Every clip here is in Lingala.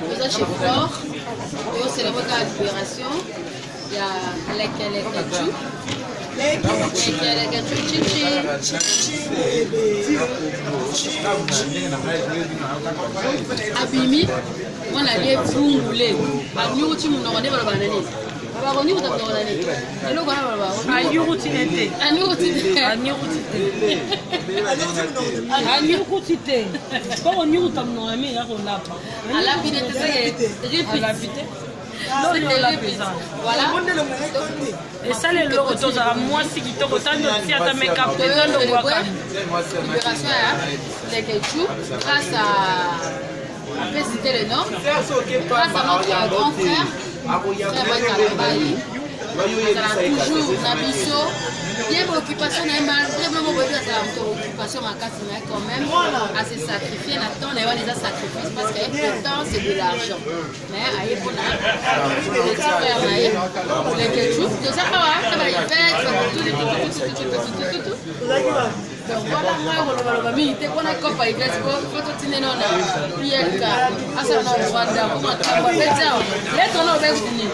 Toza chez Flore, tozoselebra kaka libération ya lekeleke chu lekeleke chu chichi. Abimi mwana alie bungule anyukuti monoko nde balobaka na nini? Bakonyukuta monoko na nini? Eloko wana balobaka anyukuti ne te. Anyukuti te. Anyukuti te, anyukuti te, mpo konyukuta monoko na mingi ya kolapa. Alapi te, te seke. Alapi te. Voilà. Esala eloko, tozala mwasi kitoko, tando tia ata makeup te, tando bwaka. Libération ya Leketchou grâce à, on peut citer le nom, grâce à notre grand frère, frère Mike Kalambayi, azala toujours na biso bien baoccupation na ye, malgré vraiment boyebi azala moto occupation makasi, mais quand même ase sacrifie na temps na ye. Wana eza sacrifice parce que le temps, c'est de l'argent, mais aye mpona petit frère na ye Leketchou. Toza awa ta ba Ivete tutututututututututu. Donc voilà, ngai kolobaloba mingi te mpona kopa Ivete po totindeno na plk asala na Rwanda po makambo abeti awa. Lettre wana obeki nini?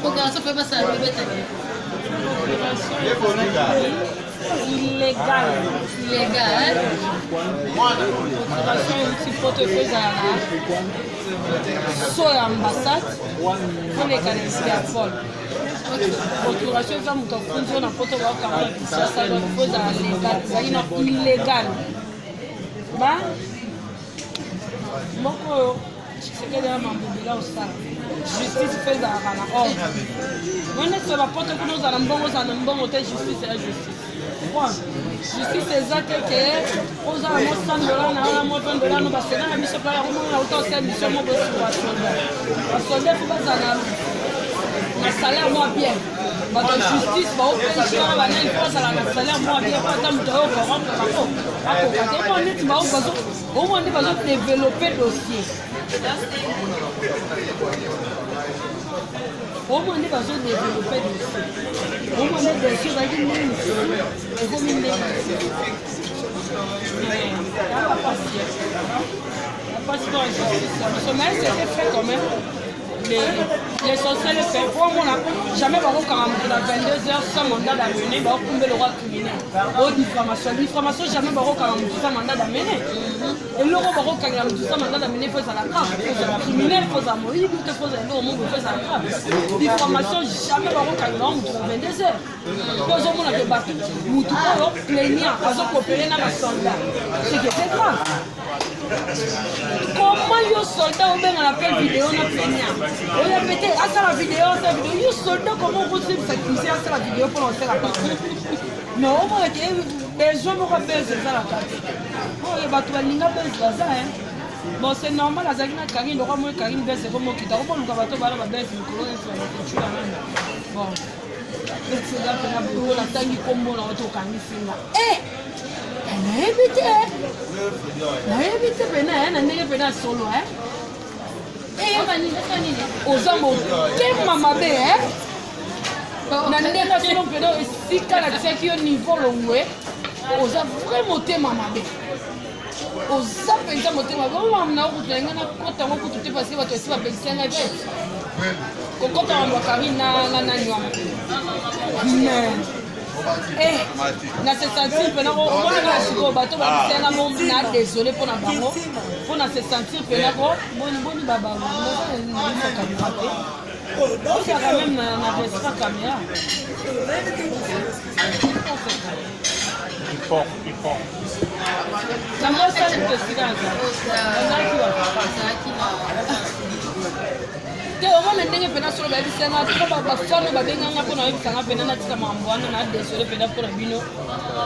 Procuration mpe basala bebeta. Illégal. Illégal. Procuration euti poto, efo ezala na so ya ambassade, oleka na Interpol. Procuration eza moto afundi oyo na poto, baokanga na Kinshasa, donc fo ezala légal. Ezalaki na illégal. Ba moko oyo Tshisekedi ya mambo ebele osala, justice mpe ezalaka na ordre. Wana neti bapoto kuna, ozala mbongo, ozala na mbongo te, justice ya justice. Justice eza te ke ozala mo 100 dollar na wana, mo 20 dollar no. Basoda na biso mpe yango mona uta osala mission mo bosuku. Basoda, basoda fo bazala na salaire mwa bien. Bato ya justice baopensi wana banani, mpo bazala na salaire mwa bien, mpo ata moto oyo corrompre bango akoka te. Mpo neti bao bazo omoi nde bazodévelopper dossier, omoi nde bazodévelopper dossier, omoi nde dossier ezalaki ndenge mosusu, ekomi ndenge ya bapasi, bapasi to ya justice ya biso. Mais c'était fait quand même, l'essentiel est fait. Po omona jamais bakokanga moto na 22 heures sans mandat d'amener, baokumbe lokwa criminel o diffamation. Diffamation, jamais bakokanga moto sans mandat d'amener. Eloko bakokangela moto sans mandat d'amener, fo ezala grave, fo ezala criminel, fo ezala moyibi te, fo ezala eloko moko, fo ezala grave. Diffamation, jamais bakokangela moto na 22 heures. Mpo ozomona ke bato, motu oyo plaignant azocoopérer na basoldat, c'est que c'est grave. Comment yo soldat obengana mpe video na plaignant oyo pete asala video, asala video? Yo soldat, comment okosebisa cuise asala video mpona osala parti? Mais omona ke besoin moko bese eza na kati oyo bato balinga bese baza. Bon, c'est normal, azalaki na Karine lokwa moi Karine bese ekomokita, komoluka bato bana babese mikolo neti balekecula nani. Bon, eza mpena boye, natangi kombo na oto okangisi nga. Nayebi te, nayebi te pena na ndenge pena solo. Oza motema mabe na ndenge solo mpena, esika natiaki yo niveau longwe. Oza vrai motema mabe, oza mpenza motema mabe. Omama na okutu na ngai nakota yango kutu te, parce que bato esi bapekisa ngai ve kokota mambo ya Karine na nani wana. Mais na se sentir mpena omonaka sikoyo bato babisanga mo na désolé mpona bango, mpona se sentir mpena ko boni boni babaza caméra te, ozalaka même na respect caméra. Ipon, ipon. Yango osali moto esika azalaki Azalaki na te. Omona ndenge mpena solo bayebisanga to bafano babenganga mpona bayebisanga mpena natika makambo wana. Na désolé mpena mpona bino.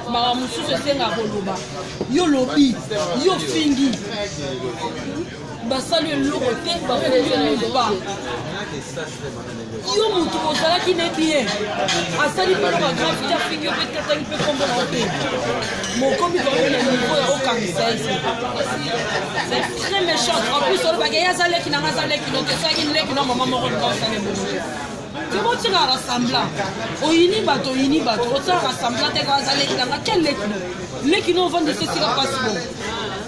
Makambo mosusu esengaka koloba, yo lobi, yo fingi, basali eloko te, bafundi ba yo motu ozalaki ne bien, asali mpe eloko grave te, afingi yo mpe tatangi mpe kombo na yo te, mokomi komi na niveau ya okangisa ye. C'est très méchant. En plus olobaka ye aza leki nanga, aza leki no te. Soki leki no mama moko, linga osala ebongo te. Te botikaka semblant. Oyini bato, oyini bato, osalaka semblant te kaka aza leki nanga. Quel leki no? Leki no ovandisa esika mpasi bongo.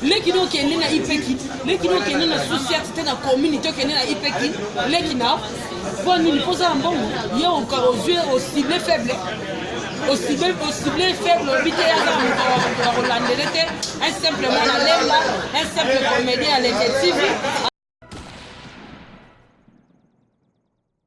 Leki no okende na ipeki, leki no okende na sous-ciat te, na commune te, okende na ipeki. Leki na mpo nini? Mpo ozala mbongo ye ozwi ocible faible, ocible faible, olobi te aza moto ya kolandele te, un simple mwana lemba, un simple comédien ya Leke TV.